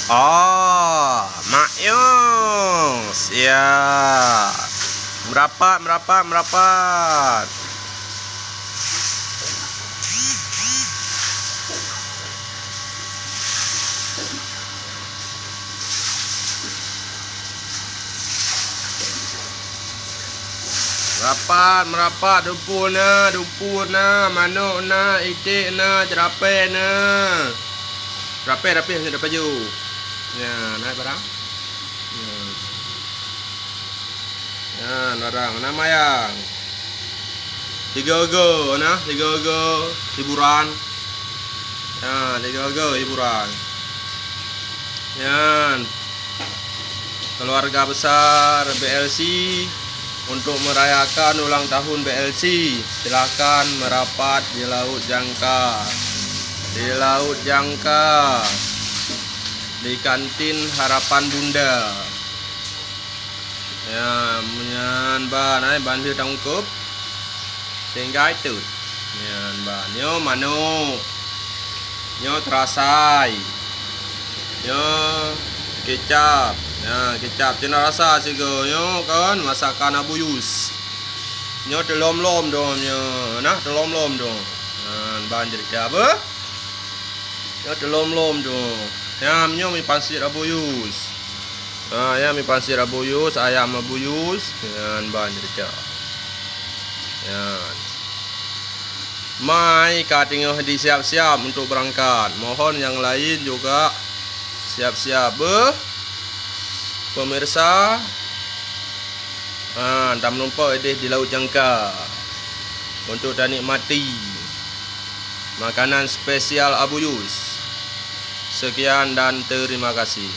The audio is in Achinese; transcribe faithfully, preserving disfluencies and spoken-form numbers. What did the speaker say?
Oh, Mak Yus. Ya. Merapat, merapat, merapat. Merapat, merapat, dumpue na, dumpue na, manok na, iték na, ceurapée na. Ceurapée rapih, rapih baju. Nyan, hai barang. Nyan. Nyan, barang. Na mayang. Tiga-tiga, na, tiga-tiga hiburan. Ha, tiga-tiga hiburan. Nyan. Keluarga besar B L C, untuk merayakan ulang tahun B L C, silakan merapat di Laut Jangka. Di Laut Jangka. Di kantin Harapan Bunda. Ya, nyan ban, ai, ban lheueh taungkôb. Tinggai teut. Nyan ban. Nyoe manok. Nyoe teurasai. Nyoe kecap. Ya, kecap cina rasa sigoe. Nyoe kan masakan Abu Yus. Nyoe teulom-lom dong nyoe. Nah, teulom-lom dong. Nyan ban jeuet kecap, eh? Nyoe teulom-lom dong. Nyan nyoe mi pansit Abu Yus. Ha, nyan mi pansit Abu Yus, ayam Abu Yus. Nyan ban jeuet kecap. Nyan. Mai ka teungoh disiap-siap untuk beurangkat. Mohon nyang laén juga siap-siap beuh, pemirsa. Ha, tameureumpok idéh di Laut Jangka untuk tanikmati makanan spesial Abu Yus. Sekian dan terima kasih.